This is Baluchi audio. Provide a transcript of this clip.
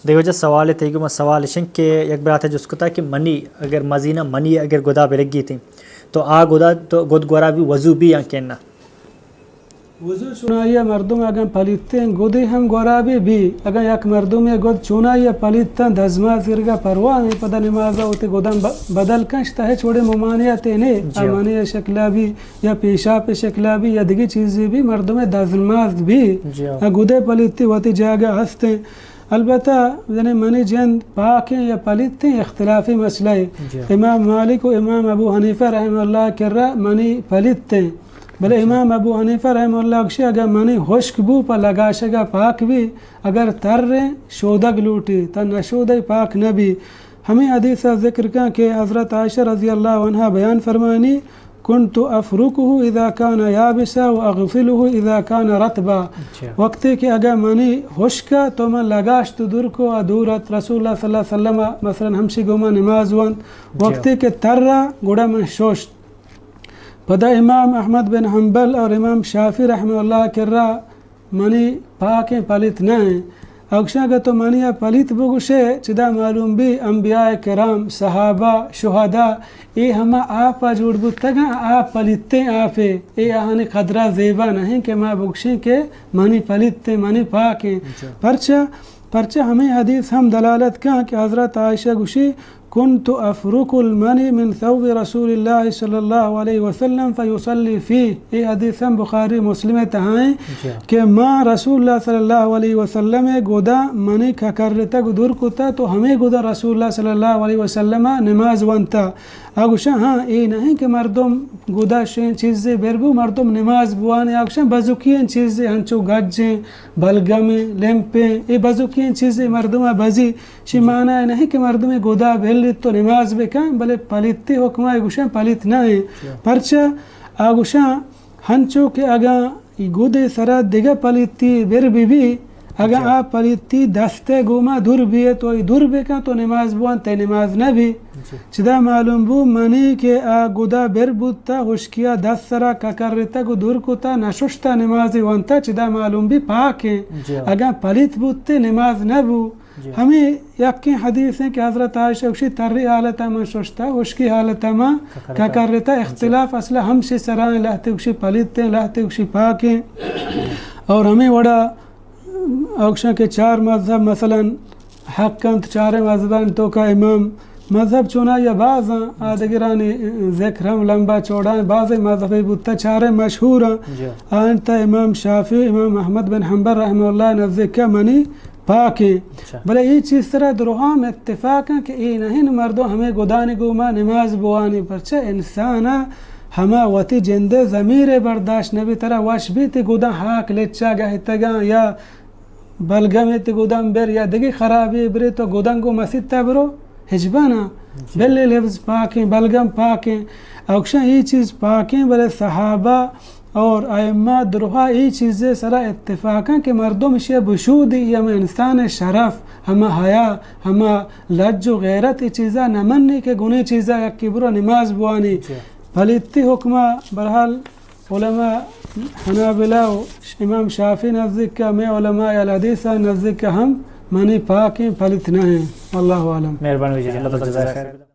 دگہ وجہ سوال تئی گوما سوال اش انت کہ یک برات ء جست کتا کہ منی اگر مزینہ منی اگر گدا بلگیتیں تو آ گدا تو گد گورا بی وضو بی یا کہ نہ؟ وضو چونائی ء مردم اگاں پلیتیں گدے ہم گورا بی بی، اگاں یک مردمے گد چونائی ء پلیتاں دزماز گرگا پرواہ نہیں، پدا نماز ء وتی گداں ب-، بدل کنش تہ ہچ وڑے ممانعت نے، جی ہاں۔ آ منی شکلا بی یا پیشاپ شکلا بی یا دگہ چیزے بی مردم دزماز بی، جی ہاں۔ آ گدے پلیتی وتی جاگہ ہستیں۔ البتہ یعنی منی جند پاکیں یا پلیتیں اختلافی مسئلہ ہے۔ جی۔ امام مالک و امام ابو حنیفہ رحمہ اللہ کرا منی پلیتیں، بلے اچھا۔ امام ابو حنیفہ رحمہ اللہ گشی اگر منی ہشک بو پہ لگاشگا پاک بی، اگر تریں شودگ لوٹی تا نشودگ پاک نبی۔ ہمیں حدیث ذکر کن کہ حضرت عائشہ رضی اللہ عنہا بیان فرمانی، كنت أفركه إذا كان يابسا وأغسله إذا كان رطبا۔ اچھا۔ وقتی کہ اگاں منی ہشکا تو من لگاشت و دور کو آ دور ات، رسول اللہ صلی اللہ علیہ وسلم مثلاً ہمشی گوما نماز وانت۔ جی۔ وقتی کہ ترا گڑا من شوشت۔ پدا امام احمد بن حنبل اور امام شافعی رحمہ اللہ کرا منی پاکیں پلیت نہ ایں۔ اگشاں اگہ تو منی ء پلیت بگوشے، چدا معلوم بی انبیاء کرام، صحابہ، شہداء، اے ہما آپ ء جوڑ بوتگاں، آپ پلیتیں آپے، اے آہانی قدرا زیبا نہ ایں کہ ما بگشیں کہ منی پلیتیں، منی پاکیں۔ اچھا۔ پرچا؟ پرچا ہمیں حدیث ہم دلالت کن کہ حضرت عائشہ گوشی، كنت أفرك المني من ثوب رسول الله صلى الله عليه وسلم فيصلي فيه۔ اے حدیث ہم بخاری مسلم تہائیں، جی۔ کہ ما رسول اللہ صلی اللہ علیہ وسلم گدا منی ککرتگ دور کتا تو ہمیں گدا رسول اللہ صلی اللہ علیہ وسلم نماز وانتا۔ آ گوشاں، ہاں، اے نہ ایں کہ مردم گدا شیں چیزے بر بو، مردم نماز بوانے۔ آ گوشاں، بزوکیں چیزے ہنچو گجیں، بلگمیں، لمپیں، اے بزوکیں چیزے مردم ء بزی۔ شی معنی نہ ایں کہ مردمے گدا بلیت تو نماز بکن، بلے پلیتی حکم ء گوشاں پلیت نہ ایں۔ جی۔ پرچا؟ آ گوشاں، ہنچو کہ اگاں ای گدے سرا دگہ پلیتی بر بی بی، اگاں جی۔ آ پلیتی دست ء گوما دور بیت و ای دور بکن تو نماز بوان تئی نماز نہ بی۔ جی۔ چدا معلوم بو منی کہ آ گدا بر بوتا، ہشکیا دست سرا ککرتگ و دور کتا، نششتا نمازی وانتا، چدا معلوم بی پاکیں۔ جی۔ اگاں پلیت بوتے نماز نہ بو۔ جی۔ ہمیں یکیں حدیث ہیں کہ حضرت عائشہ گوشی تری حالت من ششتا، ہشکی حالت من ککرتا۔ ککرتا۔ جی۔ اختلاف اصلا ہمشی سرائیں، لہتے گوشی پلیتیں، لہتے گوشی پاکیں۔ اور ہمیں وڑا اوکشاں کہ چار مذہب مثلاً حق انت، چاریں مذہبانی توکا امام مذہب چونائی ء باز آں، آ دگرانی ذکر ہم لمبا چوڑا ایں، بازیں مذہبے بوتا، چاریں مشہور آں۔ جی۔ آ انت امام شافعی، امام احمد بن حنبل رحمہ اللہ نزیک ء منی پاکیں۔ اچھا۔ بلے اے چیز سرا درہام اتفاق آں کہ اے نہ انت مردم ہمے گدانی گوما نماز بوانی، پرچہ انسان ء ہما وتی جندے ضمیر ء برداشت نہ بیت، ترا وش بیت گداں ہاک لچا گہتگاں یا بلگمے تے گداں بر یا دگہ خرابی برے تو گداں گوں مسیت ء برو ہچبر نہ۔ جی۔ بلے لبز پاکیں، بلگم پاکیں، اوکشاں اے چیز پاکیں، بلے صحابہ اور ائمہ درہا اے چیزے سرا اتفاقاں کہ مردم اشی بشودی، ہما انسان شرف، ہما حیا، ہما لج و غیرت اے چیزا نہ منی کہ گنے چیزا یکی برو نماز بوانی۔ جی۔ پلیتی حکما برحال علماء حنابلہ و امام شافعی نزدیک ء، مئے علماء اہل حدیث ء نزدیک ء ہم منی پاکیں، پلیت نہ ایں۔ واللہ اعلم۔ مہربانی جی، اللہ تعالی جزائے خیر۔